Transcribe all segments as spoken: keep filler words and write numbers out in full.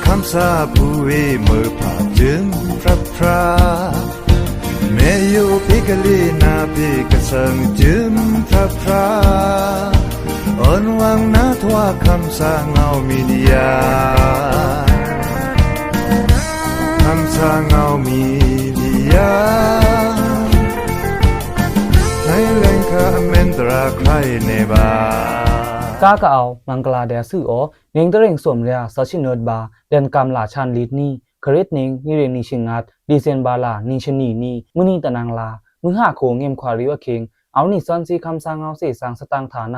ခမ်းသားဗွေႏမွဲဖါ จึมพระพรา မဲယိုဗိကလေးနာဗိကသင် จึมพระพรา အွန်ဝင်နာထွား ခမ်းသားငေါမီဒီယာ ခမ်းသားငေါမီဒီယာ နွေလင်ခါအမင်္ဂလာ ခရံာ်န့ၢ်ဘႃး ကါကအဝ် မင်္ဂလာဒျာႏသွူသြ နွေတရ့င် သုမ်ရယ သီဆံနွံဘး ဒျိုင်ကမ်လ ဆန်လစ်နံ ခရစ်နွေ နွေရ့င်နွေဆံငါး ဒံစင်ဘာလ နွေဆံနွံနံ မုနိတနင်္လာ မွိုးဟါခူ ငိမ်ခွါရီႏအခေင် အဝ်နံသီနစီခမ်းသားငေါသွေ့သင် သတင်ꩻလ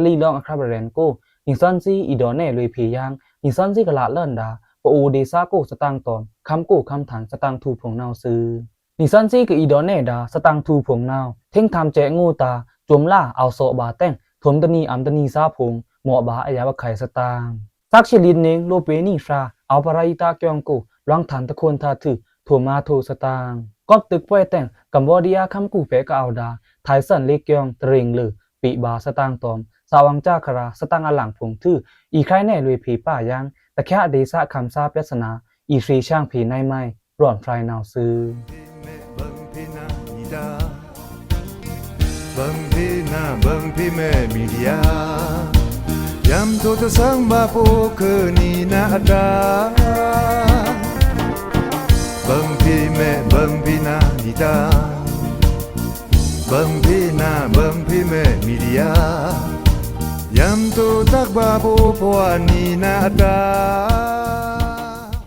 ွင်ႏအခရပ်ပရဲဉ်ႏကို နံသီနစီအီဒေါ်နဲလွေဖေႏယင်း နံသီနစီကလꩻလျောန်ဒၣ် ပအိုဝ်ဒေသကို သတင်ꩻတွမ်ႏ ခမ်းကိုခမ်းထန်ႏ သတင်ꩻထူႏဖုံႏနဝ်ꩻသွူ။ နံသီနစီကအီဒေါ်နဲဒၣ် သတင်ꩻထူႏဖုံႏနဝ်ꩻ ထေင်းထမ်စဲ့ꩻငိုꩻတာႏ စွမ်ꩻလꩻအဝ်သော့ꩻဗာႏတဲင် ထူမ်ႏတနံꩻအံႏတနံꩻသားဖုံႏ မွဲဗာႏအယပ်ꩻအခုဲင်ႏသတင်ꩻ သက္ကစီလံတနင်ꩻ လိုပေနံဖြါ အဝ်ပရဟိတကိုင်ႏကို လွင်ႏထန်ႏတခွန်ႏထါႏထွူ ထူမ်ႏမါႏထိုသတင်ꩻ ကော့ꩻတွိုက်ꩻပွဲတဲင် ကမ်ႏဘောဒီးယားခမ်းကိုဖဲကအဝ်ဒၣ် ထိုင်သန်ႏလေးကိုင်ႏတရ့င်ႏလဵု ပေဗာႏသတင်ꩻတွမ်ႏ သꩻဝင်ႏစခရာႏ သတင်ꩻအလင်ဖုံႏထွူ အီႏခရိုင်နဲလွေဖေႏပါယင်း တခြားဒေသခမ်းသားပြဿနာ အီႏသရေဆင်ဖေႏနွေမိုင် ရွောန်ဖြိုင်ꩻနဝ်ꩻသွူ။ ဘင်ဖေႏနါ ဘင်ဖေႏမဲ မီဒီယာ ယံထိုတသင်ဗာႏဖိုꩻ ခနီနါအဒါ ဘင်ဖေႏမဲ ဘင်ဖေႏနါ နီဒါ ဘင်ဖေႏနါ ဘင်ဖေႏမဲ မီဒီယာ ယံထိုတသင်ဗာႏဖိုꩻ ပဝါနီနါအဒါ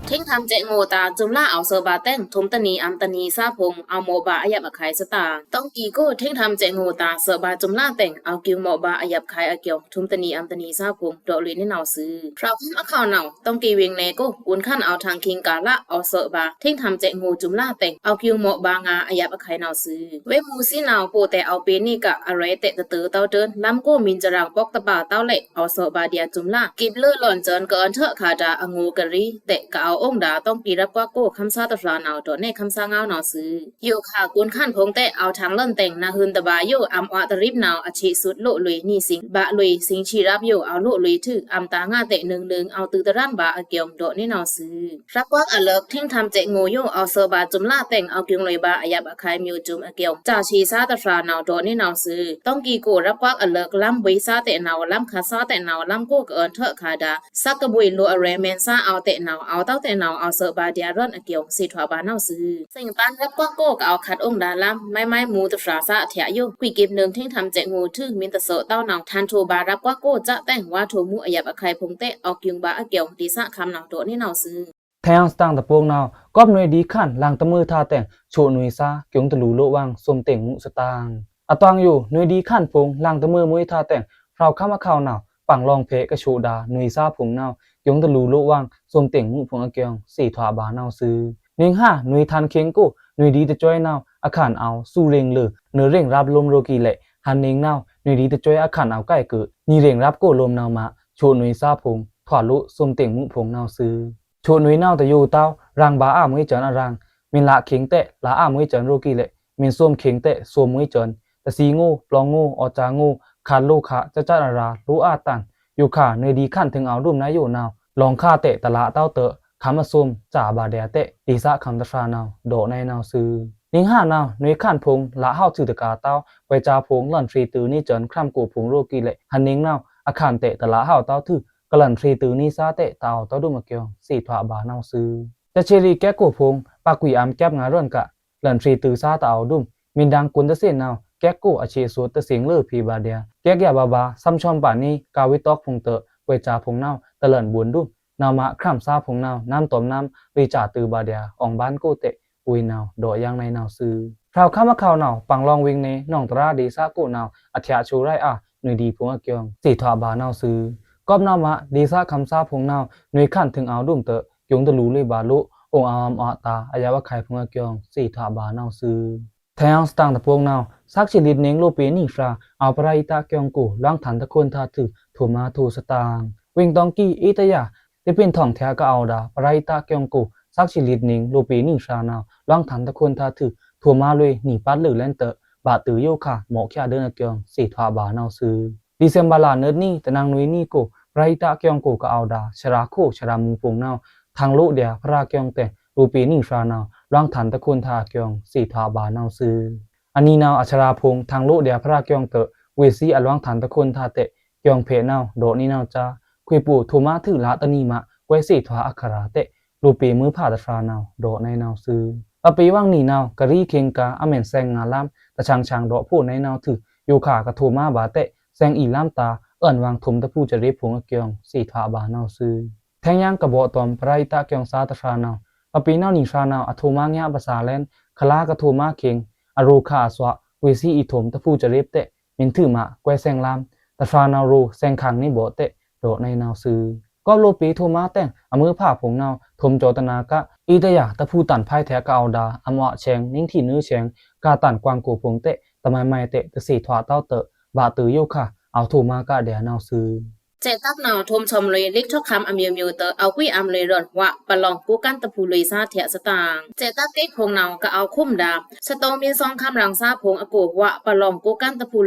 ထေင်းထမ်စဲ့ꩻငိုꩻတာႏ စွမ်ꩻလႃအဝ်သော့ꩻဗာႏတဲင် ထူမ်ႏတနံꩻအံႏတနံꩻသားဖုံႏ အဝ်မွဲဗာႏအယပ်ꩻအခုဲင်ႏသတင်ꩻ တွင်ကီကို ထေင်းထမ်စဲ့ꩻငိုꩻတာႏ သော့ꩻဗာႏစွမ်ꩻလႃတဲင် အဝ်ကျူင်မွဲဗာႏအယပ်ꩻအခုဲင်ႏအကျူင် ထူမ်ႏတနံꩻအံႏတနံꩻသားဖုံႏ ဒေါ့ꩻလွေꩻနွေးနဝ်ꩻသွူ။ ဖြောက်ခွင်းအခေါင်နဝ်ꩻ တွင်ကီဝေင်နယ်ကို ဥုန်ခန်အဝ်ထင်ႏခိင်ꩻကာꩻလ အဝ်သော့ꩻဗာႏ ထေင်းထမ်စဲ့ꩻငိုꩻစွမ်ꩻလႃတဲင် အဝ်ကျူင်မွဲဗာႏငါအယပ်ꩻအခုဲင်ႏနဝ်ꩻသွူ။ ဝေးမူႏသီးနဝ်ꩻ ပိုတဲအဝ်ပေႏနေက အရဲတဲတတဵုတဝ်းတန်ႏ လမ်းကိုမိန်စရန်ႏ ပေါက်တပါတဝ်းလဲ့ အဝ်သော့ꩻဗာႏဒျာစွမ်ꩻလႃ ကိပ်လဵုလွန်စွန်ႏ ကအွဉ်ႏထွဲခါဒၣ် အငိုꩻကရီတဲ ကအဝ်အိုင်ဒၣ် တွင်ကီရပ်ကွက်ကို ခမ်းသားတဖြာႏနဝ်ꩻ ဒေါ့ꩻနဲခမ်းသားငေါနဝ်ꩻသွူ။ ယိုခါ ဥုန်ခန်ဖုံႏတဲ အဝ်ထင်ႏလွောန်တဲင် နဟိုန်တဗာႏယို အံႏဝတရီပ်နဝ်ꩻ အဆံစုတ်လိုလွေꩻ နီသိင်ဗာႏလွေꩻ သိင်ဆံရပ်ယို အဝ်လိုလွေꩻထွူ အံႏတာႏငါတဲ နွံနွံ အဝ်တိုသရန်ႏဗာႏအကျူင် ဒေါ့ꩻနဲနဝ်ꩻသွူ။ ရပ်ကွက်အလၢက် ထေင်းထမ်စဲ့ꩻငိုꩻယို အဝ်သော့ꩻဗာႏစွမ်ꩻလႃတဲင် အဝ်ကျူင်လွေꩻဗာႏအယပ်ꩻအခုဲင်ႏ မျိူးစုံႏအကျူင် စၢ်သီးသားတဖြာႏနဝ်ꩻ ဒေါ့ꩻနဲနဝ်ꩻသွူ။ တွင်ကီကို ရပ်ကွက်အလၢက် လမ်းဗွေႏသားတဲနဝ်ꩻ လမ်းခတ်သားတဲနဝ်ꩻ လမ်းကိုကအွဉ်ႏထွဲခါဒၣ် သက်ကဗွေႏလိုအရဲမဲန်သား အဝ်တဲနဝ်ꩻ အဝ်တဝ်းတဲနဝ်ꩻ အဝ်သော့ꩻဗာႏဒျာရွောန်ႏအကျူင် သေထွားဗာႏနဝ်ꩻသွူ။ သင်ပန်းရပ်ကွက်ကို ကအဝ်ခတ်အိုင်ဒၣ်လမ်း မိုင်မိုင်မိုင်တဖြာႏသားအထျꩻယို ခွိကိပ်နွံ ထေင်းထမ်စဲ့ꩻငိုꩻထွူ မီးတသိုက်တဝ်းနဝ်ꩻ ထန်ထိုဗာႏရပ်ကွက်ကိုစတင် ဝါထိုမူႏအယပ်ꩻအခုဲင်ႏဖုံႏတဲ အဝ်ကျူင်ဗာႏအကျူင် ဒေသခမ်းနဝ်ꩻ ဒေါ့ꩻနဲနဝ်ꩻသွူ။ ထျိုင်သတင်ꩻတပိုင်နဝ်ꩻ ကွပ်နွေဒံးခန် လင်တမွေးထါတဲင် ဆိုပ်နွေသား ကျူင်တလူႏလိုဝ်းဝင် သွမ်ꩻတ့င်ꩻမူႏသတင်ꩻ အတွင်ယို နွေဒံးခန်ဖုံႏ လင်တမွေးမွေးထါတဲင် ဖြောက်ခွင်းအခေါင်နဝ်ꩻ ပင်လောင်ꩻဖေႏကဆိုပ်ဒၣ် နွေသားဖုံႏနဝ်ꩻ ကျူင်တလူႏလိုဝ်းဝင် သွမ်ꩻတ့င်ꩻမူႏဖုံႏအကျူင် သေထွးဗာႏနဝ်ꩻသွူ။ နွေဟါ နွေထန်ႏခေင်ကို နွေဒံးတစွဲနဝ်ꩻ အခန်အဝ် သူရင်ꩻလဵု နွေရင်ꩻရပ်လိုမ်းရိုးကီးလဲ့ ဟန်နင်နဝ်ꩻ နွေဒံးတစွဲအခန်အဝ်ကိုက်ကု နွေရင်ꩻရပ်ကိုလိုမ်းနဝ်ꩻမး ဆိုပ်နွေသားဖုံႏ ထွာ်လို သွမ်ꩻတ့င်ꩻမူႏဖုံႏနဝ်ꩻသွူ။ ဆိုပ်နွေနဝ်ꩻတယိုတဝ်း ရင်ဗာႏအမွေးစွန်ႏအရင် မီးလခေင်တဲ လအမွေးစွန်ႏရိုးကီးလဲ့ မီးသွမ်ခေင်တဲ သွမ်မွေးစွန်ႏ တသီငို ပလောင်ငို အော်စၢငို ခတ်လိုခတ် စစတ်အရာ လိုအပ်တန် ယိုခါ နွေဒံးခန်ထိုင်အဝ်ဒုမ်နဝ်ꩻယိုနဝ်ꩻ လောင်ခါတဲ တလတဝ်းတဲ ခမ်းအသွမ် စဗာႏဒျာတဲ ဒေသခမ်းသားတဖြာႏနဝ်ꩻ ဒေါ့ꩻနဲနဝ်ꩻသွူ။ နင်ဟါနဝ်ꩻ နွေခန်ဖုံႏ လဟဝ်သွူတကာတဝ်း ကွဲးစါဖုံႏ လန်ထေတုနေစွန်ႏ ခြမ်းကိုဖုံႏရိုးကီးလဲ့ ဟန်နင်နဝ်ꩻ အခန်တဲ တလဟဝ်တဝ်းထွူ ကလန်ထေတုနေသားတဲ တအဝ်တဝ်းဒုမ်အကျူင် သေထွးဗာႏနဝ်ꩻသွူ။ စက်ချယ်ရီႏကဲကိုဖုံႏ ပကွီအံႏကၠပ်ငါရွောန်ꩻက လန်ထေတုသားတအဝ်ဒုမ် မီးဒင်ႏကွဉ်တသ့နဝ်ꩻ ကဲကိုအဆံစုတ်တသ့င်ꩻလဵုဖေႏဗာႏဒျာ ကဲကယဗာႏဗာႏ သမ်းသွမ်ဗာႏနေ ကဝေးတွက်ဖုံႏတဲ ကွဲးစါဖုံႏနဝ်ꩻ တလန်ဗွုန်ဒုမ် နဝ်ꩻမး ခြမ်းသားဖုံႏနဝ်ꩻ နမ်းတွမ်နမ်း ရေစာတုဗာႏဒျာ အောင်ပန်းကိုတဲ ဝေးနဝ်ꩻ ဒေါ့ꩻယင်းနဲနဝ်ꩻသွူ။ ဖြောက်ခွင်းအခေါင်နဝ်ꩻ ပင်လောင်ꩻဝေင်ꩻနေ နောင်တြားဒေသကိုနဝ်ꩻ အထျꩻချိုရိုက်အာ နွေဒံးဖုံႏအကျူင် သေထွးဗာႏနဝ်ꩻသွူ။ ကွပ်နဝ်ꩻမး ဒေသခမ်းသားဖုံႏနဝ်ꩻ နွေခန်ထိုင်အဝ်ဒုမ်တဲ ကျူင်တလူႏလီဗာႏလို အိုင်အဝ်အံႏအဝ်တာႏ အယပ်ꩻအခုဲင်ႏဖုံႏအကျူင် သေထွးဗာႏနဝ်ꩻသွူ။ ထျိုင်သတင်ꩻတပိုင်နဝ်ꩻ သက္ကစီလံတနင်ꩻ လိုပေနံဖြာ အဝ်ပရဟိတကိုင်ႏကို လွင်ႏထန်ႏတခွန်ႏထါႏထွူ ထိုမါထိုသတင်ꩻ ဝေင်တောင်ကီး အေးတရာ တေပင်ထွင်ထျာကအဝ်ဒၣ် ပရဟိတကိုင်ႏကို သက္ကစီလံတနင်ꩻ လိုပေနံဖြာနဝ်ꩻ လွင်ႏထန်ႏတခွန်ႏထါႏထွူ ထိုမါလွေꩻ နီပတ်လဵုလဲန်တဲ ဗာႏတုယိုခါ မော့ꩻချာဒိုင်းအကျူင် သေထွးဗာႏနဝ်ꩻသွူ။ ဒီစင်ဗာလနွံနံꩻ တနင်္ဂနွေနံꩻကို ပရဟိတကိုင်ကိုကအိုဒါ ဆရာခို့ ဆရာမုန်ဖိုင်ႏနဝ်ꩻ ထင်လိုဒျာႏဖရာကိုင်ႏတဲင် လိုꩻပေႏနီဆြာႏနဝ်ꩻ လွင်းထန်ႏတခွန်ႏထါႏအကိုင်ႏ သေထွာဘွားနဝ်ꩻသွူ။ အနီနဝ်ꩻအဆရာဖိုင်ႏ ထင်လိုဒျာႏဖရာကိုင်ႏတွော့ꩻ ဝေ့ꩻသွီအလွင်းထန်ႏတခွန်ႏထါႏတဲင် ကိုင်ႏဖေနဝ်ꩻ ဒေါ့ꩻနေနဝ်ꩻကြား ခွေပို့ꩻ ထိုꩻမားထွူ လါတနံၤမꩻ ကွဲးသေထွာႏအခရာႏတဲင် လိုꩻပေႏမွိုးဖါႏတဆြာႏနဝ်ꩻ ဒေါ့ꩻနေနဝ်ꩻသွူ။ ပပေဝင်းနီနဝ်ꩻ ကရီႏခေင်ႏကာႏ အမဲန်ꩻသဲင်ꩻငါႏလမ်း တဆင်ႏဆင်ႏဒေါ့ꩻဖိုနဝ်ꩻသွူ ယိုခါကထိုဗ်မားဗာႏတဲင် သဲင်ꩻအီလမ်းတာႏ အွဉ်ဝွင်ႏထိုဗ်တဖူႏစရေ့ဖိုင်ႏအကိုင်ႏ သေထွာဘွားနဝ်ꩻသွူ။ ထဲင်ယင်းကဘော့ꩻတွမ်ႏ ပရဟိတကိုင်ႏသားႏတဆြာႏနဝ်ꩻ ပပေနဝ်ꩻနီဆြာႏနဝ်ꩻ အထိုဗ်မားညါပစာႏလဲဉ် ခလါကထိုဗ်မားခေင်ႏ အရိုꩻခါအသွော့ ဝေ့ꩻသွီအီထိုဗ်တဖူႏစရေ့တဲင် မုန်ထွူဗာႏ ကွဲးသဲင်ꩻလမ်း တဆြာႏနဝ်ꩻရေꩻ သဲင်ꩻခင်ႏနေဗော့တဲင် ဒေါ့ꩻနေနဝ်ꩻသွူ။ ကွပ်ꩻလိုꩻပေႏထိုဗ်မားတဲင် အမွိုးဖါႏဖိုင်ႏနဝ်ꩻ ထိုဗ်ကျော်တနာႏကား အီတယာတဖူႏတန်ဖိုက်ထဲကအိုဒါ အမွားဆဲင်ꩻ နင်းထီနွိုးဆဲင်ꩻ ကၢတန်ꩻကွင်ကိုဖိုင်ႏတဲင် တမိုင်မိုင်တဲင် တသေထွာတဝ်းတွော့ꩻ ဗာႏတွော့ꩻယိုခါ အဝ်ထိုဗ်မားကာႏဒျာႏနဝ်ꩻသွူ။ စဲ့ꩻတပ်နဝ်ꩻ ထိုဗ်ချွမ်လွေꩻ လစ်ထောက်ခံအမျိုးမျိုးတွော့ꩻ အဝ်ကွိုက်အမ်းလွေꩻရွန်ꩻ ဝပလောင်ႏကိုးကန့်တဖူႏလွေꩻသားႏထဲအစတန်ႏ စဲ့ꩻတပ်ကိတ်ဖိုင်ႏနဝ်ꩻ ကအဝ်ခုမ်ဒျာႏ သတောမွိုင်းသွဉ်ခမ်းရန်ႏသားႏဖိုင်ႏအကိုင်ႏ ဝပလောင်ႏကိုးကန့်တဖူႏ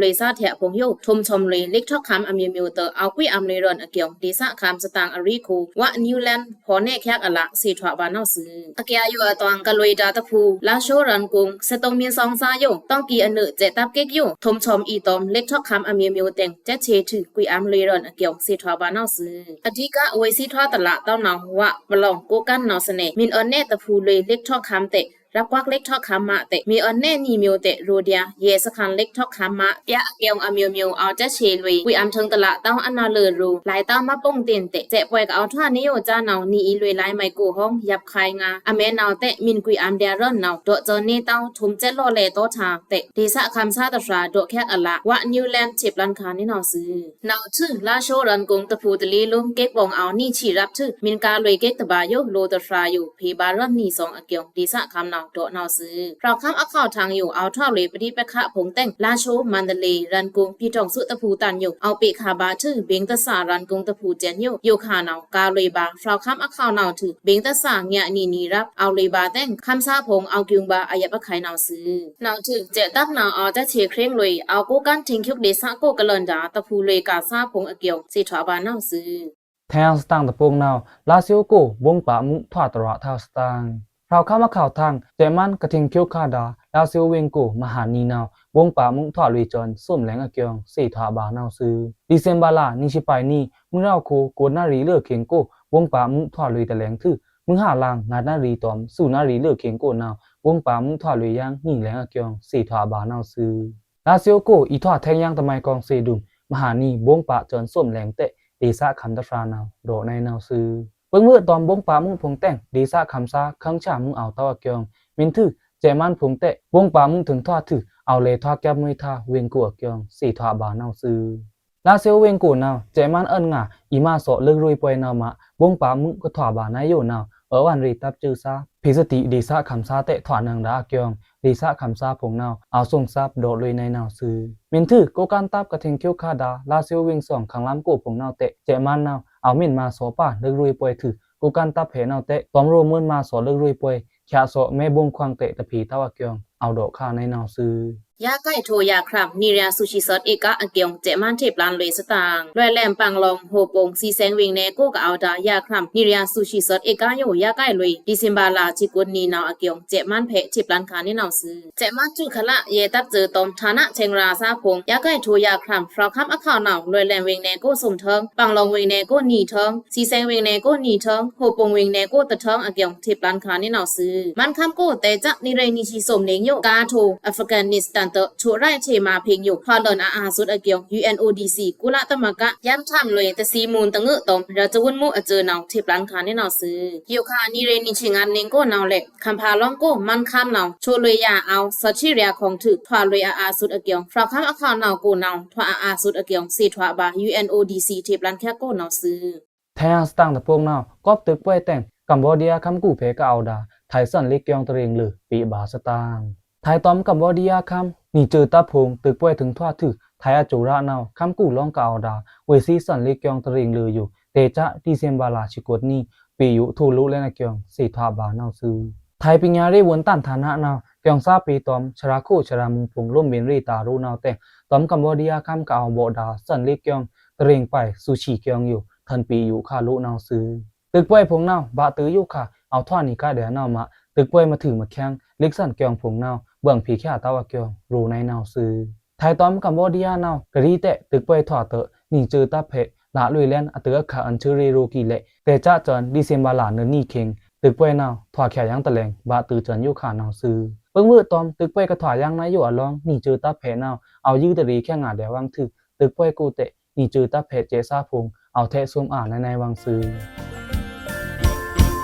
လွေꩻသားႏထဲအဖိုင်ႏယို ထိုဗ်ချွမ်လွေꩻ လစ်ထောက်ခံအမျိုးမျိုးတွော့ꩻ အဝ်ကွိုက်အမ်းလွေꩻရွန်ꩻအကိုင်ႏ ဒေသခံႏစတန်ႏအရိခိုဝ် ဝ New Land ဖော်နေချက်အရ သေထွာဘွားနဝ်ꩻသွူ။ အကျဲယိုအသွင်ႏ ကလွေꩻဒါႏတဖူႏ လါꩻရှိုး-ရန်ကုန်ႏ သတောမွိုင်းသွဉ်သားႏယို တောင်ႏကီးအနုဲ့ꩻ စဲ့ꩻတပ်ကိတ်ယို ထိုဗ်ချွမ်အီတွမ်ႏ လစ်ထောက်ခံအမျိုးမျိုးတွော့ꩻ စဲ့ꩻထေထုး ကွိုက်အမ်းလွေꩻရွန်ꩻအကိုင်ႏ သေထွာဘွားနဝ်ꩻသွူ။ အဓိက ဝေ့ꩻသွီထွာတလးတဝ်းနဝ်ꩻ ဝပလောင်ႏကိုးကန့်နဝ်ꩻသနေ မွိုင်အွဉ်နဲ့တဖူႏလွေꩻ လစ်ထောက်ခံတဲင် ရပ်ကွက်လစ်ထောက်ခံမတဲင် မွိုင်အွဉ်နဲ့နီမျိုးတဲင် ရိုးရာ ရဲစခန်းလစ်ထောက်ခံမပြအကိုင်ႏအမျိုးမျိုး အဝ်စဲ့ꩻထေလွေꩻ ကွိုက်အမ်းထိုင်တလးတဝ်းအနလွေꩻရို လၢႆတဝ်းမပိုင်ႏတင်တဲင် စဲ့ꩻပွဲကအဝ်ထွာနေယိုကြားနဝ်ꩻ နီအီလွေꩻလၢႆမိုင်ကိုဟောင်ႏ ရပ်ခိုင်ႏငါ အမဲနဝ်ꩻတဲင် မွိုင်ကွိုက်အမ်းဒျာႏရွန်ꩻနဝ်ꩻ ဒေါ့ꩻစဲ့ꩻနေတဝ်း ထိုဗ်စဲ့ꩻလော့ꩻလဲꩻတောထားတဲင် ဒေသခံႏသားႏတဆြာႏ ဒေါ့ꩻချက်အလ ဝ New Land ထေပလန်ႏခါႏနေနဝ်ꩻသွူ။ နဝ်ꩻသွူ လါꩻရှိုး-ရန်ကုန်ႏတဖူႏတလီလုမ်း ကိတ်ဗောင်ႏအဝ်နီဆံရပ်ထုး မွိုင်ကားလွေꩻကိတ်တဗာႏယို လိုꩻတဆြာႏယို ဖေႏဗာႏရွန်ꩻနီသွင်အကိုင်ႏ ဒေသခံႏနဝ်ꩻ ဒေါ့ꩻနဝ်ꩻသွူ။ ဖြောက်ခမ်းအခေါက်ထံယို အဝ်ထွာလွေꩻပဋိပက္ခဖိုင်ႏတဲင် လါꩻရှိုး-မန္တလေး-ရန်ကုန်ႏ ပြည်ထောင်စုတဖူႏတန်ယို အဝ်ပေ့ခါႏဗာႏထုး ဘိန်းသစ္စာ-ရန်ကုန်ႏတဖူႏစဲ့ꩻယို ယိုခါႏနဝ်ꩻ ကားလွေꩻဗာႏ ဖြောက်ခမ်းအခေါက်နဝ်ꩻထုး ဘိန်းသစ္စာညနီနီရပ် အဝ်လွေꩻဗာႏတဲင် ခံႏသားဖိုင်ႏ အဝ်ကွိုင်ႏဗာႏအယပ်ꩻအခုဲင်ႏနဝ်ꩻသွူ။ နဝ်ꩻသွူ စဲ့ꩻတပ်နဝ်ꩻ အဝ်စဲ့ꩻထေခြောက်လွေꩻ အဝ်ကိုးကန့်ထိင်ꩻခုတ်ဒေသကိုယ်ကလန်ႏဒါႏ တဖူႏလွေꩻကာႏသားဖိုင်ႏအကိုင်ႏ သေထွာဘွားနဝ်ꩻသွူ။ ထဲင်ယင်းစတန်ႏတပိုင်ႏနဝ်ꩻ လါꩻသွူကိုဗွုံႏပာ်မွုထွာတြးထဝ်းစတန်ႏ ဖြောက်ခမ်းအခေါက်ထံ စဲ့ꩻမန်းကထိင်ꩻခုတ်ခါႏဒါႏ လါꩻသွူဝေင်ကိုဗွုံႏမဟာနီနဝ်ꩻ ဗွုံႏပာ်မွုထွာလွေꩻစွန်ႏသွမ်ꩻလဲင်ႏအကိုင်ႏ သေထွာဘွားနဝ်ꩻသွူ။ ဒီစင်ဘာလ နီဆံပါင်ႏနံꩻ မွိုးရောင်ꩻကို ကိုးနၣ်ရံꩻလဵုင်ꩻခေင်ႏကို ဗွုံႏပာ်မွုထွာလွေꩻတလဲင်ႏထုး မွိုးဟလင် ငါးနၣ်ရံꩻ တွမ် သွင်နၣ်ရံꩻလဵုင်ꩻခေင်ႏကိုနဝ်ꩻ ဗွုံႏပာ်မွုထွာလွေꩻယင်းနွံလဲင်ႏအကိုင်ႏ သေထွာဘွားနဝ်ꩻသွူ။ လါꩻသွူကို အီထွာထဲင်ယင်းတမိုင်ကောင်ႏစေ့ꩻဒုမ်ႏ မဟာနီဗွုံႏပာ်စွန်ႏသွမ်ꩻလဲင်ႏတဲင် ဒေသခံႏသားႏတဆြာႏနဝ်ꩻ ဒေါ့ꩻနေနဝ်ꩻသွူ။ ပိုင်ꩻမွိုးတွမ်ဗွုံႏပာ်မွုဖိုင်ႏတဲင် ဒေသခံႏသားႏ ခင်းချမှုအောက်တဝ်းအကိုင်ႏ မုၼ်ထုး စဲ့ꩻမန်းဖိုင်ႏတဲင် ဗွုံႏပာ်မွုထိုင်ထွာထုး အဝ်လဲထွာကပ်မွေးထဝ်းဝေင်ကိုအကိုင်ႏ သေထွာဘွားနဝ်ꩻသွူ။ လါꩻသွူဝေင်ကိုနဝ်ꩻ စဲ့ꩻမန်းအွဉ်ငါ အီမါသော့ꩻလဵုရွေးပွဲနဝ်ꩻမ ဗွုံႏပာ်မွုကထွာဘွားနဝ်ꩻယိုနဝ်ꩻ အွဉ်ရံတပ်စွိုꩻသား ဖေႏစတီဒေသခံႏသားတဲင် ထွာနင်ꩻဒါႏအကိုင်ႏ ဒေသခံႏသားဖိုင်ႏနဝ်ꩻ အဝ်သွင်ႏသပ်း ဒေါ့ꩻလွေꩻနေနဝ်ꩻသွူ။ မုၼ်ထုး ကိုးကန့်တပ်ကထိင်ꩻခုတ်ခါႏဒါႏ လါꩻသွူဝေင်သွင်ႏ ခင်းလမ်းကိုဖိုင်ႏနဝ်ꩻတဲင် စဲ့ꩻမန်းနဝ်ꩻ အဝ်မုၼ်မါသော့ꩻပါလွေꩻရွေးပွဲထုး ကိုးကန့်တပ်ဖဲနဝ်ꩻတဲင် တွမ်ရိုမုၼ်မါသော့ꩻလွေꩻရွေးပွဲ ချာသော့ꩻမဲဗွုံႏခွင်တဲင် တဖေႏတဝ်းအကိုင်ႏ အဝ်ဒေါ့ꩻခါႏနေနဝ်ꩻသွူ။ ယါကိုက်ထိယါခရမ် နီရံႏဆူရှံသွတ်ꩻဧ့ကါအကိုင်ႏ စဲ့ꩻမန်းထေပလန်လွေꩻသတင်ꩻ လွေꩻလဲမ် ပင်လောင်ႏ ဟူဝ်ပူင်ႏ သီသဲင်ႏဝေင်ꩻနယ်ႏကိုကအိုဒါႏ ယါခရမ် နီရံႏဆူရှံသွတ်ꩻဧ့ကါယို ယါကိုက်လွေꩻဒီစင်ဘာလဆံကိုတ်နံၤနဝ်ꩻအကိုင်ႏ စဲ့ꩻမန်းဖဲထေပလန်ခါႏနေနဝ်ꩻသွူ။ စဲ့ꩻမန်းထုးခလ ရဲတပ်စွိုꩻတွမ် ဌာနဆိုင်ရာသားဖိုင်ႏ ယါကိုက်ထိယါခရမ် ဖြောက်ခမ်းအခေါက်နဝ်ꩻ လွေꩻလဲမ်ဝေင်ꩻနယ်ႏကိုသုမ်ꩻထွင်း ပင်လောင်ႏဝေင်ꩻနယ်ႏကိုနွံထွင်း သီသဲင်ႏဝေင်ꩻနယ်ႏကိုနွံထွင်း ဟူဝ်ပူင်ႏဝေင်ꩻနယ်ႏကိုတထွင်းအကိုင်ႏ ထေပလန်ခါႏနေနဝ်ꩻသွူ။ မန်းခမ်းကိုတဲင် စက်နီရံႏနီဆံသွမ်ꩻလင်ယို ကားထိုအဖဂန်နစ်တန်တွော့ꩻ ချို့ရဲထေမာဖေင်ယို ထွာလွဉ်အအာသွတ်အကိုင်ႏ ယူအန်အိုဒီစီ ကုလသမဂ္ဂ ယမ်ထမ်လွေꩻ တသီမွုန်တငွေ့တွမ် ရာဇဝတ်မှုအကျိုးနဝ်ꩻ ထေပလန်ခါႏနေနဝ်ꩻသွူ။ ယိုခါႏနီရံႏနီဆံငါလင်ကိုနဝ်ꩻလဲ့ ခမ်ဖါလောင်းကို မန်းခမ်းနဝ်ꩻ ချို့လွေꩻယါအဝ် သွတ်ချီရျာခေါင်ႏထုး ထွာလွေꩻအအာသွတ်အကိုင်ႏ ဖြောက်ခမ်းအခေါက်နဝ်ꩻကိုနဝ်ꩻ ထွာအအာသွတ်အကိုင်ႏ သေထွာဘွား ယူအန်အိုဒီစီ ထေပလန်ခါႏကိုနဝ်ꩻသွူ။ ထဲင်ယင်းစတန်ႏတပိုင်ႏနဝ်ꩻ ကွပ်ꩻတိုပ်ပွဲတဲင် ကမ်ဘောဒီးယားခမ်းကူဖဲကအိုဒါႏ ထိုင်သွဉ်လွေꩻကိုင်ႏတရင်လွေꩻ ပေဗာႏသတင်ꩻ ထိုင်တွမ်ကမ်ဘောဒီးယားခမ်း နီစၢၤတပ်ဖိုင်ႏတိုပ်ပွဲထိုင်ထွာထုး ထိုင်အကျိုးရနဝ်ꩻ ခမ်းကူလောင်းကအိုဒါႏ ဝေ့ꩻသွီသွဉ်လွေꩻကိုင်ႏတရင်လွေꩻယို တဲင်စက်ဒီစင်ဘာလဆံကိုတ်နံၤ ပေယိုထိုလိုလဲန်အကိုင်ႏ သေထွာဘွားနဝ်ꩻသွူ။ ထိုင်ပညာရေးဝန်ထမ်းဌာနနဝ်ꩻ ကိုင်ႏသားပေတွမ် ဆရာခို့ဆရာမုန်ဖိုင်ႏ လိုမ်းဗဉ်ႏရေတာရိုနဝ်ꩻတဲင် တွမ်ကမ်ဘောဒီးယားခမ်းကအိုဗောဒါႏ သွဉ်လွေꩻကိုင်ႏတရင်ပိုင်ႏ ဆူရှံကိုင်ႏယို ထန်ပီယိုခါလိုနဝ်ꩻသွူ။ တိုက်ပွဲဖုံႏနဝ်ꩻ ဗာႏတွိုဝ်ယိုခါ အောဝ်ထွးနီꩻကဒျာနဝ်ꩻမꩻ တိုက်ပွဲမထွူမချံ လိခ်စန်ႏကျွင်ႏဖုံႏနဝ်ꩻ ဗွင်ꩻဖေႏချာတဝ်အကျွင်ႏ လိုꩻနဝ်ꩻသွူ။ ထျေးတွမ် ကမ်ဘောဒီးယားနဝ်ꩻ ကရီးတဲ တိုက်ပွဲထွးတွိုဝ် နီꩻစွူတပ်ဖဲ့ꩻ လꩻလွေꩻလဲဉ် အတိုဝ်းအခါ အွန်ချူရေႏရိုႏကီးလဲ့ တꩻစွူစွန် ဒီစင်ဘာလꩻနွိုက်ꩻနွိုက်ꩻခံ တိုက်ပွဲနဝ်ꩻထွးချာယင်တလဲင် ဗာႏတွိုဝ်ႏစွန်ႏယိုခါနဝ်ꩻသွူ။ ဗွိုင်းဝွို့ꩻတွမ် တိုက်ပွဲကထွးယင်နဝ်ꩻယိုအလောင်း နီꩻစွူတပ်ဖဲ့ꩻနဝ်ꩻ အောဝ်ယွိုဒ်တရေခဲငါဒျာဝွံႏထွူ တိုက်ပွဲကိုတဲ နီꩻစွူတပ်ဖဲ့ꩻစဲ့ꩻသားဖုံႏ အောဝ်ထဲ့ꩻသူမ်ႏအာနွိုင်ꩻနွိုင်ꩻဝွံႏသွူ။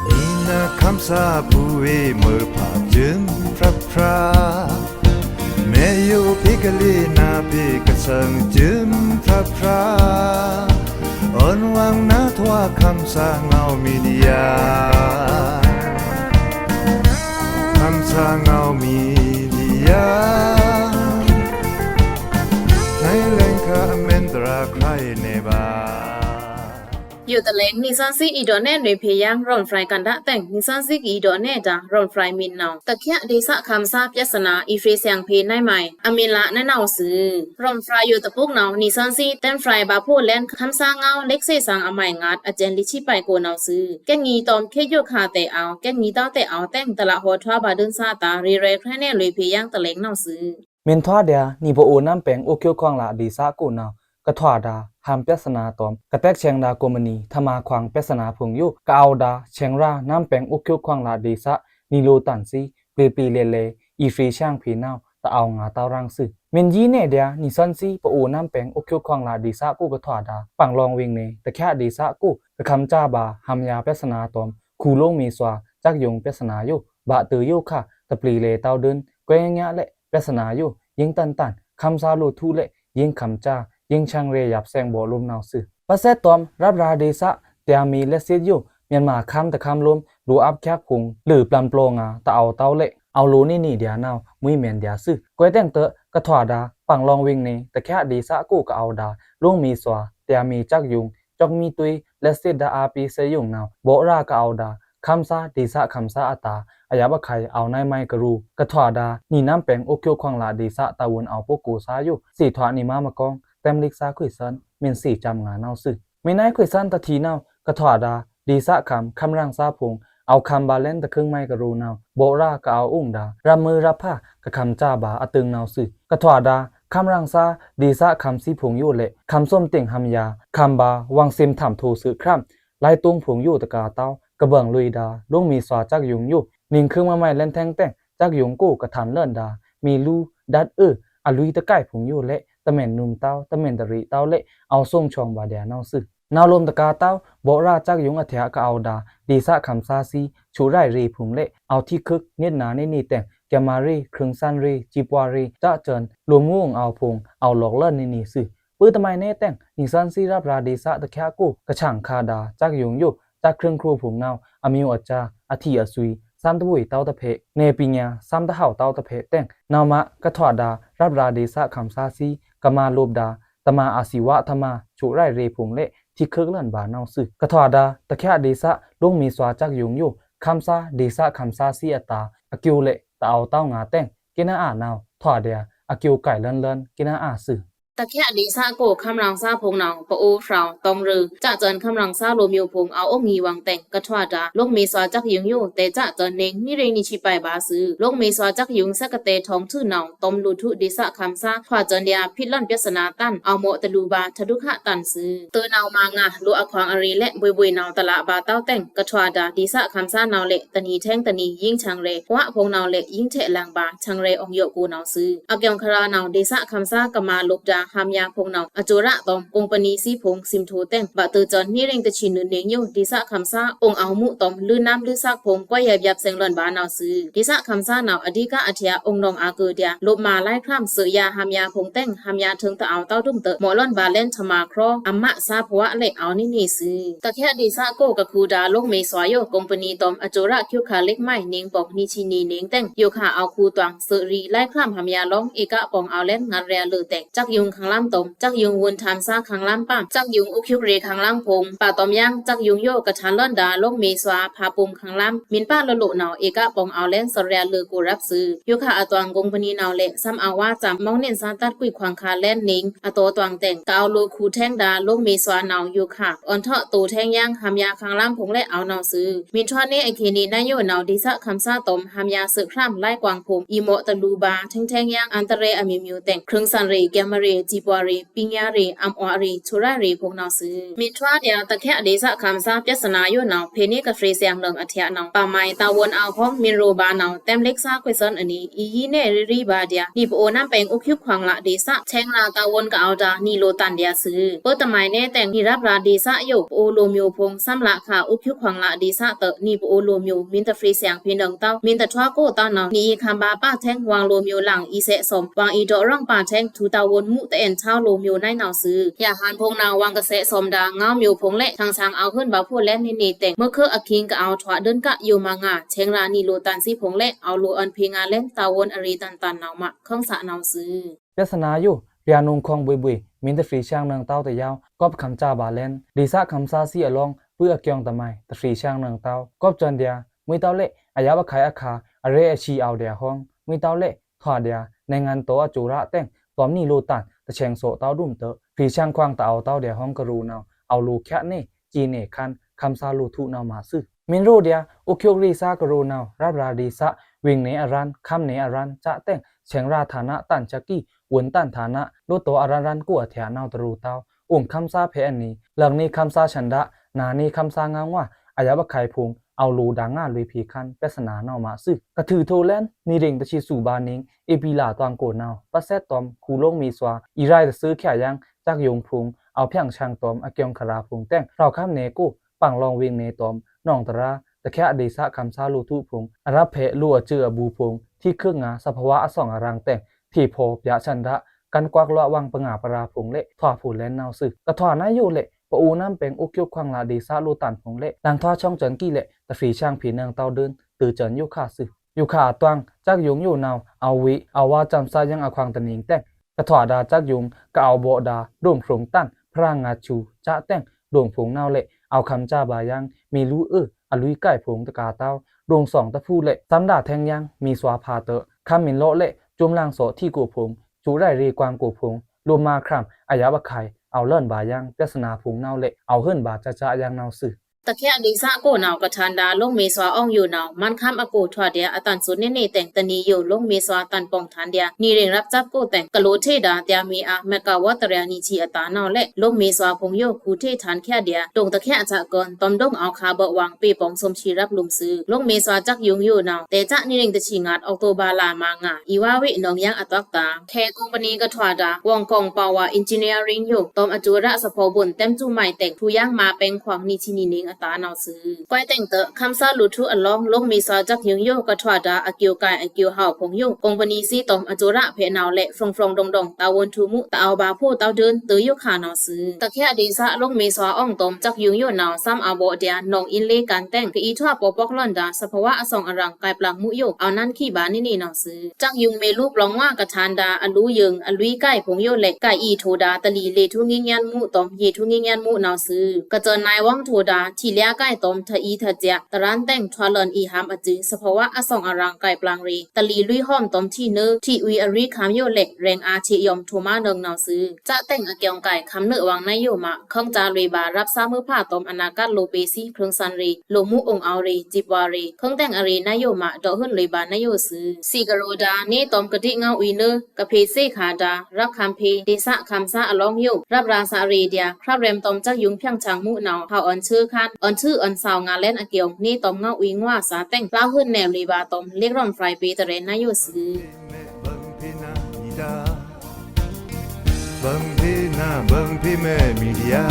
နီနခမ်းသားဗွေႏမော်ဖါႏစွန်ႏဖြတ်ဖြတ် မဲယိုဖေကလေးနါဖေကစံႏစွန်ႏဖြတ်ဖြတ် အွန်ဝွင်နထွး ခမ်းသားငေါဝ်းမီဒီယာ ခမ်းသားငေါဝ်းမီဒီယာ နွိုင်လဲင်ခါအမဲန်တြးခါယနေဗာ ယိုတလဲင် နီသွဉ်းသီးအီဒေါ့နဲ့ လွေꩻဖေႏယင် ရွမ်ꩻဖြိုင်ႏကန္တာတဲင် နီသွဉ်းသီးကအီဒေါ့နဲ့ဒါ ရွမ်ꩻဖြိုင်ႏမီနဝ်ꩻ တချာဒ်သွုခမ်းသားပြဿနာ အီဖြေႏသျင်ꩻဖေႏနွိုင်မီ အမီလနဝ်ꩻသွူ။ ရွမ်ꩻဖြိုင်ႏယိုတပုကနဝ်ꩻ နီသွဉ်းသီးတဲဖြိုင်ႏဗာႏဖိုလန် ခမ်းသားငေါဝ်း လိခ်သွေ့ꩻသွင်ꩻအမိုင်ငါး အကျဉ်းလီချီပိုင်ကိုနဝ်ꩻသွူ။ ကဲငီးတွမ် ခေတ်ယိုခါတဲအဝ် ကဲငီးတွမ်တဲအဝ်တဲင် တလဟောထွးဗာႏဒိုင်သါတာ ရေရဲႏဖြိုင်ႏနဲ့ လွေꩻဖေႏယင်တလဲင်နဝ်ꩻသွူ။ မီထွးဒါ နီပအိုနမ်းပဲင်အိုးချုပ်ခွင့်လာဒေသကိုနဝ်ꩻ ကထွးဒါ ဟမ်ပြဿနာတွမ် ကတဲက်ဆဲင်ဒါကုမ္ပဏီ ထမာခွင်ပြဿနာဖုံႏယို ကအဝ်ဒါ ဆဲင်ရာနမ်းပဲင်အိုးချုပ်ခွင့်လာဒေသ နီလိုတန်သီ ပျော်ပျော်လဲလဲ အီဖြေႏသျင်ꩻဖေႏနဝ်ꩻ တအောဝ်ငါတဝ်ရင်းသွူ။ မီယီနဲဒါ နီသွဉ်းသီးပအိုနမ်းပဲင်အိုးချုပ်ခွင့်လာဒေသကိုကထွးဒါ ပင်လောင်ဝိင်ႏနယ် တချာဒေသကို ကခမ်းသားဗာႏ ဟမ်ယာပြဿနာတွမ် ခူလိုင်းမေသွါ စက်ရုံပြဿနာယို ဗာႏတွိုဝ်ယိုခါ တပျော်လဲတဝ်ဒိုင် ကွဲငျားလဲ့ ပြဿနာယို ယိင်းတန်တန် ခမ်းသားလိုထုလဲ့ ယိင်းခမ်းသား ယိင်းသျင်ရဲယပ်သျင်ဗော့လိုမ်းနဝ်ꩻသွူ။ ပစက်တွမ် ရပ်ရာဒေသ တြာမီလက်စစ်ယို မြန်မာခမ်းတခမ်းလိုမ်း လိုအပ်ချက်ဖုံႏ လိုပ်လန်ပျော်ငါ တအောဝ်တဝ်လဲ့ အောဝ်လိုနေနေဒါနဝ်ꩻ မွိုင်းမဲန်ဒါသွူ။ ကွဲတဲင်တွိုဝ် ကထွးဒါ ပင်လောင်ဝိင်ႏနယ် တချာဒေသကိုကအဝ်ဒါ လိုင်းမေသွါ တြာမီစက်ရုံ ကျောက်မီးသွေး လက်စစ်ဓာတ်အားပေးစက်ရုံနဝ်ꩻ ဗော့ရာကအဝ်ဒါ ခမ်းသားဒေသခမ်းသားအတာ အယပ်ꩻအခိုင် အောဝ်နွိုင်မိုင်ကရူ ကထွးဒါ နီနမ်းပဲင်အိုးချုပ်ခွင့်လာဒေသ တာဝန်အောဝ်ပုဂ္ဂိုလ်သားယို သေထွးနီမါမကောင်း တဲမ်းလိကစားခွေသွဉ် မီစံႏစံႏငါနဝ်ꩻသွူ။ မီနွိုင်ခွေသွဉ်တထီနဝ်ꩻ ကထွးဒါ ဒေသခမ်း ခမ်းရင်သားဖုံႏ အောဝ်ခမ်းဗာႏလဲန်တခိုင်မိုင်ကရူနဝ်ꩻ ဗော့ရာကအဝ်ဥုင်ဒါ ရပ်မွိုးရပ်ဖါ ကခမ်းသားဗာႏအတိုင်နဝ်ꩻသွူ။ ကထွးဒါ ခမ်းရင်သား ဒေသခမ်းသီးဖုံႏယိုလဲ့ ခမ်းသွမ်တိင်ဟမ်ယာ ခမ်းဗာႏ ဝင်စင်ႏထမ်ႏထိုꩻသွူခရမ် လိုင်းတုံးဖုံႏယိုတကာတဝ် ကဗွင်လွေဒါ လိုင်းမေသွါစက်ရုံယို နီခိုင်မမိုင်လဲန်ထဲင်တဲင် စက်ရုံကိုကထန်လွဉ်ဒါ မီလူဓာတ်အွေအလွိတကိုင်ဖုံႏယိုလဲ့ တမဲန်နွမ်တဝ် တမဲန်တရေတဝ်လဲ့ အောဝ်သွုံချွင်ဗာႏဒါနဝ်ꩻသွူ။ နဝ်ꩻလိုမ်းတကာတဝ် ဗော့ရာစက်ရုံအထျꩻကအဝ်ဒါ ဒေသခမ်းသားသီး ချို့ရိုက်ရေဖုံႏလဲ့ အောဝ်ထီးခုတ်နစ်နာနေနေတဲင် ကျန်းမာရေး ခရင်စံရဲ ကြေးပွါရဲ စက်စွန် လိုမ်းဝူင်အောဝ်ဖုံႏ အောဝ်လော့ကလွဉ်နေနေသွူ။ ပိုတမိုင်နဲတဲင် နီသွဉ်းသီးရပ်ရာဒေသတချာကို ကဆင်ခါဒါ စက်ရုံယို စက်ခရင်ခရိုဖုံႏနဝ်ꩻ အမျိူးအစာ အထီးအသွီ သမ်တဝွေတဝ်တဖဲ့ နယ်ပညာ သမ်တဟဝ်တဝ်တဖဲ့တဲင် နဝ်ꩻမ ကထွးဒါ ရပ်ရာဒေသခမ်းသားသီး ကမလိုပ်ဒါ တမာအာဇီဝသမါ ချို့ရိုက်ရေဖုံႏလဲ့ ထီးခုတ်လွဉ်ဗာႏနဝ်ꩻသွူ။ ကထွးဒါ တချာဒေသ လိုင်းမေသွါစက်ရုံယို ခမ်းသားဒေသခမ်းသားသီးအတာ အကျိုးလဲ့ တအောဝ်တဝ်ငါတဲင် ကနအာနဝ် ထွးဒါ အကျိုးကိုင်လွဉ်လွဉ် ကနအာသွူ။ တချာဒေသကို ခမ်းရင်သားဖုံႏနဝ်ꩻ ပအိုဖြောင် တောင်ရူ စက်စွန်ခမ်းရင်သားလိုမ်းယိုဖုံႏ အောဝ်အိုင်ငီဝွင်တဲင် ကထွးဒါ လိုင်းမေသွါစက်ရုံယို တြာစက်စွန်နေ နီရင်နီချီပိုင်ဗာႏသွူ။ လိုင်းမေသွါစက်ရုံသက်ကတဲထောင်ထုနဝ်ꩻ တွမ်လိုထုဒေသခမ်းသား ထွးစွန်ဒါ ဖိတ်လွဉ်ပြဿနာတန် အောဝ်မော့တလူဗာႏ ထဒုခတန်သွူ။ တွိုဝ်းနဝ်ꩻမငါ လိုအပ်ခွင်အရေလဲ့ ဗွေဗွေနဝ်ꩻတလဗာႏတဝ်တဲင် ကထွးဒါ ဒေသခမ်းသားနဝ်ꩻလဲ့ တနံၤထဲင်တနံၤ ယိင်းသျင်ရဲ ဝဖုံႏနဝ်ꩻလဲ့ ယိင်းထဲ့လင်ဗာႏ သျင်ရဲအောင်ယိုကိုနဝ်ꩻသွူ။ အကျုံခရာနဝ်ꩻ ဒေသခမ်းသားကမလိုပ်ဒါ ဟမ်ယာဖုံႏနဝ်ꩻ အကျိုးရတွမ် ကုမ္ပဏီသီးဖုံႏ သိမ်ထိုတဲင် ဗာႏတွိုဝ်းစွန် နီရင်တချီနွိုင်နေယို ဒေသခမ်းသား အိုင်အောဝ်မူတွမ် လိုမ်းနမ်းလိုမ်းသက်ဖုံႏ ကွဲယပ်ယပ်သျင်လွဉ်ဗာႏနဝ်ꩻသွူ။ ဒေသခမ်းသားနဝ်ꩻ အဓိကအထျꩻ အိုင်နောင်အာကုဒါ လိုပ်မလိုင်းခရမ် သွူယဟမ်ယာဖုံႏတဲင် ဟမ်ယာထုင်တအောဝ်တဝ်ဒုမ်တွိုဝ် မော့လွဉ်ဗာႏလဲန် ထမာခရော အမသၢဖဝလဲ့ အောဝ်နီနေနေသွူ။ တချာဒေသကို ကခူဒါ လိုင်းမေသွါယို ကုမ္ပဏီတွမ် အကျိုးရ ကျိုးခါလဵက်မိုင် နင်းပေါင် နီချီနီနင်းတဲင် ယိုခါအောဝ်ခူတွင် သွူရီ လိုင်းခရမ် ဟမ်ယာလောင်း ဧကပေါင် အောဝ်လဲန် ငါရဲလွိုဝ်တဲင် စက်ရုံ ခမ်းလမ်း တွမ် စက်ရုံဝန်ထမ်းစား ခမ်းလမ်းပါမ် စက်ရုံအုပ်ချုပ်ရေး ခမ်းလမ်းဖိုင် ပါတွမ်ယင်း စက်ရုံယို ကထာႏလွဉ်ဒါ လိုင်းမေးစွါ ဖါပူမ် ခမ်းလမ်း မီးပါလိုလို နဝ် ဧက ပေါင် အောက်လင်း စရဲအလွိုကို ရပ်စု ယိုခါအသွင် ကုမ္ပဏီနဝ် လက် သမ်အဝါစမ် မောင်းနှင်စားသတ်းကွိုက် ခွန်ခါလမ်း နင်း အတိုတွင် တင် ကအဝ်လို ခူထဲင်ဒါ လိုင်းမေးစွါနဝ် ယိုခါ အွန်ထော့ တိုထဲင်ယင်း ဟမ်းယာ ခမ်းလမ်းဖိုင် လက် အောက်နဝ်စု မီးထွါနေ အခေတ်နံ နယိုနဝ် ဒေသခံစားတွမ် ဟမ်းယာ သိုက်ခရမ် လိုင်းကွင်ဖိုင် အီမော့တလူဗာ ထဲင်ထဲင်ယင်း အန္တရာယ်အမျိုးမျိုး တင် ခရံင်စံရေ ကင်မရေ စည်းပွားရေး ပညာရေး အမွေအနှစ် ချိုးရရေ ဖိုင်နဝ်စု မီးထွါဒျာ တခက်ဒေသခံစား ပြဿနာယိုနဝ် ဖေနေကဖရေ စံနယ်အထျာနဝ် ပါမိုင် တာဝန်အောက်ဟောင်း မီးရိုဗာနဝ် တမ်လက်စား ခွေစွန်အနီ အီယီနဲ ရီရီဗာဒျာ နီပအိုနမ်ပင် အုပ်ချုပ်ခွန်လာဒေသ ထဲင်ရာ တာဝန်ကအဝ်ဒါ နီလိုတန်ဒျာစု ပတမိုင်နဲ တင် နီရပ်ရာဒေသယို ပအိုလိုမျိုးဖိုင် သမ်လခါ အုပ်ချုပ်ခွန်လာဒေသ တ နီပအိုလိုမျိုး မီးတဖရေ စံဖေနင်တဝ် မီးတထွါကို တနဝ် နီအီခမ်းဗာ ပါထဲင် ဝင်းလိုမျိုး လင်အီစဲ့သွမ် ဝင်းအီဒေါ့ရောင် ပါထဲင် ထူတာဝန်မှု တအဲင်ထောင်လိုမျိုး နဝ်စု ယဟန်ဖိုင်နဝ် ဝင်းကစဲ့သွမ်ဒါ ငေါမျိုးဖိုင် လက် ထင်ဆန်း အောက်ဟိုင်းဗာ ဖိုလန် နီနီ တင် မွဲခွိုအခိင် ကအဝ်ထွါဒိုင်ကယိုမငါ ထဲင်ရာ နီလိုတန်စံဖိုင် လက် အောက်လို အွန်ဖေငါလမ်း တာဝန်အရေး တန်တန်နဝ် မခီုင်းသနဝ်စု ပြဿနာယို ပြာနုံခွန်ဘွေဘွေ မီးတဖရေ စံနယ်တဝ်တယဝ် ကွပ်ခမ်းစာဗာလမ်း ဒေသခံစားစံအလောင်း ပိုအကျီုံတမိုင် တဖရေ စံနယ်တဝ် ကွပ်စွန်ဒျာ မွဲတဝ် လက် အယပ်အခိုင်အခါ အရဲအဆီ အောက်ဒျာ ဟွင် မွဲတဝ် လက် ထွါဒျာ နိုင်ငံတော်အစိုးရ တင် တွမ်နီလိုတန် တဆဲင်သော့တဝ်ဒုမ်တ ဖရေ စံခွန်တအောက်တဝ်ဒျာ ဟွင်ကရိုနဝ် အောက်လို ချာနဲ ကြေးနဲခမ်း ခံစားလိုထုနဝ် မစု မီးရိုဒျာ အုပ်ချုပ်ရေးစားကရိုနဝ် ရပ်ရာဒေသ ဝင်းနဲအရန် ခမ်းနဲအရန် စတင် ထဲင်ရာ ဌာန တန်စကီ ဝန်ထမ်းဌာန လိုတိုအရန်ရန် ကိုအထျာနဝ် တရူတဝ် အိုင်ခံစားဖေအနီ လက်နေခံစားဆန္ဒ နာနေခံစားငါငွါ အယပ်အခိုင်ဖိုင် အောက်လိုဒါ ငါလွေဖေခမ်း ပြဿနာနဝ် မစု ကထုးထိုလမ်း နီရင်တဆံသူဗာနင်း ဧပြီလတွင်ကိုနဝ် ပတ်သက်တွမ် ခူလိုင်းမေးစွါ အီရိုင်တသွေး ချာယင်း စက်ရုံဖိုင် အောက်ဖြန့်ဆိုင်တွမ် အကျီုံခရာဖိုင် တင် ရောင်ခမ်းနဲကို ပင်လောင်ဝင်းနဲတွမ် နောင်တရာ တချာဒေသခံစားလိုထုဖိုင် အရပ်ဖက်လိုအပ်ချက်အဘူးဖိုင် ထီးခုတ်ငါ သဘာဝအဆောင်အရံ တင် ထေဖော်ပြဆန္ဒ ကန့်ကွက်လွှာ ဝင်းပငါပရာဖိုင် လက် ထွါဖိုလမ်းနဝ်စု ကထွါနယို လက် ပအိုနမ်ပင် အုပ်ချုပ်ခွန်လာဒေသ လိုတန်ဖိုင် လက် လင်ထွါ ချွင်းစွန်ကီ လက် တဖရေ စံဖေနင်တဝ်ဒိုင် တိုစွန်ယိုခါစု ယိုခါအသွင် စက်ရုံယိုနဝ် အဝေး အဝါစံစားယင်းအခွန်တနင်း တင် ကထွါဒါ စက်ရုံ ကအဝ်ဗော့ဒါ ဒိုင်ဖြုံတန် ဖရာငါဆူ စတင် ဒိုင်ဖြုံနဝ် လက် အောက်ခံစားဗာယင်း မီးလူအွို အလွိကိုက်ဖိုင် တကာတဝ် ဒိုင်သွင်တဖူ လက် သမ်ဒါ ထဲင်ယင်း မီးသွါဖာတ ခမ်းမီးလို လက် စွမ်လင်သော့ထီကိုဖိုင် ချိုးရရေကွင်ကိုဖိုင် လိုမခရမ် အယပ်အခိုင် အောက်လွဉ်ဗာယင်း ပြဿနာဖိုင်နဝ် လက် အောက်ဟိုင်းဗာ စစယင်းနဝ်စု တချာဒေသကိုနဝ် ကထန်ဒါ လိုင်းမေးစွါအောင်ယိုနဝ် မန်ခမ်းအကိုထွါဒျာ အတန်စုနေနေ တင် တနံၤယို လိုင်းမေးစွါတန်ပေါင်ထန်ဒျာ နီရင်ရပ်စပ်ကို တင် ကလိုထေဒါ တျာမီးအာ မက်ဂါဝတ်တရျာနီချီအတာနဝ် လက် လိုင်းမေးစွါဖိုင်ယို ခူထေထန်ချာဒျာ ဒိုင်တချာစကွန် တွမ်ဒိုင်အောက်ခါဗော့ဝင်း ပေပေါင်သွမ်ဆံရပ်လိုမ်စု လိုင်းမေးစွါစက်ရုံယိုနဝ် တဲစနီရင်တဆံငါး အောက်တိုဘာလ မငါ အီဝါဝေး နောင်ယင်းအသွက်တာ ခဲကုမ္ပဏီကထွါဒါ ဝွင်ကောင်ပါဝါ အင်ဂျင်နီယာရင်ယို တွမ်အကျိုးရသဖော်ဘုံ တမ်ကျူမိုင် တင် ထူယင်းမပင်ခွင် နီချီနီနင်းအတာနဝ်စု ကွဲးတင်တ ခံစားလိုထုအလောင်း လိုင်းမေးစွါစက်ရုံယို ကထွါဒါ အကျိုးကိုက်အကျိုးဟောက်ဖိုင်ယို ကုမ္ပဏီစံတွမ်အကျိုးရဖေနဝ် လက် ဖြုံဖြုံဒိုင်ဒိုင် တာဝန်ထူမှု တအောက်ဗာဖိုတဝ်ဒိုင် တိုယိုခါနဝ်စု တချာဒေသ လိုင်းမေးစွါအောင်တွမ် စက်ရုံယိုနဝ် သမ်အဝေါ်ဒျာ နောင်အင်းလေးကန် တင် ကအီထွါပေါပေါက်လွဉ်ဒါ သဘာဝအဆောင်အရံ ကိုက်ပျံမှုယို အောက်နန်ခံဗာနီနီနဝ်စု စက်ရုံမေးလူပျော်ငွေကထန်ဒါ အလူယိုင် အလွိကိုက်ဖိုင်ယို လက် ကိုက်အီထိုဒါ တလီလေထုငိုင်ညံမှုတွမ် ရေထုငိုင်ညံမှုနဝ်စု ကစွန်နွောင်ထိုဒါ ထီလျာကိုက်တွမ် ထအီထစျာ တရန် တင် ထွါလွဉ်အီဟမ်အစု သဘာဝအဆောင်အရံ ကိုက်ပျံရေ တလီလွိဟွမ်တွမ် ထီနွိ ထီဝီအရိခမ်ယို လက် ရင်အာခြေယွမ် ထိုမနွိုင်နဝ်စု စတင်အကျီုံကိုက် ခမ်းနွိုင်ဝင်းနယိုမ ခုံစလွေဗာ ရပ်စပ်မှုဖာတွမ် အနာဂတ်လိုပေးစံ ခရံင်စံရေ လိုမှုအိုင်အောက်ရေ စည်းပွားရေ ခုံတင်အရေနယိုမ ဒေါ့ဟိုင်းလွေဗာနယိုစု စံကရိုဒါ နေတွမ်ကတိငေါဝီနွို ကဖေစ့ခါဒါ ရပ်ခမ်းဖေ ဒေသခံစားအလောင်းယို ရပ်ရာသရေဒျာ ခရပ်ရမ်တွမ်စက်ရုံဖြန့်ဆိုင်မှုနဝ် ဟောက်အွန်ဆူခမ်း အွန်ဆူအွန်သဝ်ငါလမ်းအကျီုံ နေတွမ်ငေါဝီငွါ စတင် ပျော်ဟိုင်းနဲလွေဗာတွမ် လက်ရောင်ဖရိုင်ပေတရဲနယိုစု ဘင်ဖီနာ ဘင်ဖီမဲ မီဒီယာ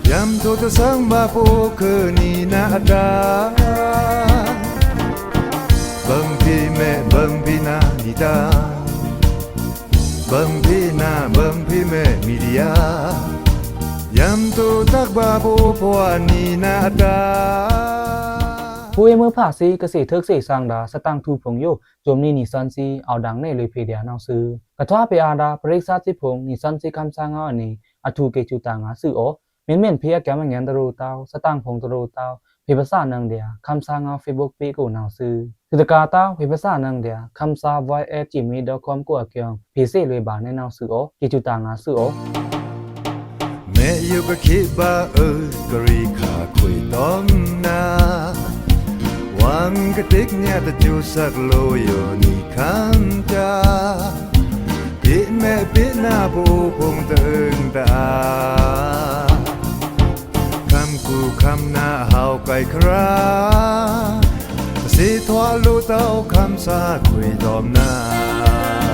ယမ်ထိုတသင်ဗာပိုခနီနာအဒါ ဘင်ဖီမဲ ဘင်ဖီနာနီဒါ ဘင်ဖီနာ ဘင်ဖီမဲ မီဒီယာ ယမ်ထိုတက်ဗာပိုပဝါနီနာအဒါ ကိုယ်မွေးဖါစီ ကသ့ထိုကသ့သင်ဒါႏ သတင်ꩻထူႏဖုံႏယို ဇွန်လနံꩻ နံꩻသီႏသီး အောဝ်ႏဒင်ႏနယ် လွေꩻဖေႏဒျာႏနဝ်ꩻသွူ။ ကထွားပေႏအာဒါႏ ပရစ်သြါႏသစ်ဖိုင်ႏ နံꩻသီႏသီး ခမ်းသားငါးအနံၤ အထူႏက့ꩻစူꩻတၢင်ꩻငါသွူအိုချ်။ မ့မ့ၢ်ဖေႏအကဲမွန်ယဉ်ႏတရူꩻတဝ်း သတင်ꩻဖိုင်ႏတရူꩻတဝ်း ဖေႏဗ္ဘာသာႏနင်ႏဒျာႏ ခမ်းသားငါး Facebook pageကို နဝ်ꩻသွူ။ သွူသကာႏတဝ်း ဖေႏဗ္ဘာသာႏနင်ႏဒျာႏ khamsar@gmail.comကို အကဵုံႏ ဖေႏသ့လွေꩻဗာႏနယ် နဝ်ꩻသွူအိုချ်။ က့ꩻစူꩻတၢင်ꩻငါသွူအိုချ်။ မ့ၢ်ယိုကခေတ်ဗာႏအွို ကရီခါခွေꩻတောမ်ႏနါ ဝင်ႏကတိတ်နျာတစိုသက်လိုယိုနံၤခမ်းသား တေ့မဲ့ပေ့နါပအိုဖုံႏတအုံႏတအာ ခမ်းကူခမ်းနါဟဝ်းကိုင်ꩻခရာႏ သေထွာလိုꩻတဝ်း ခမ်းသားခွေꩻတောမ်ႏနါ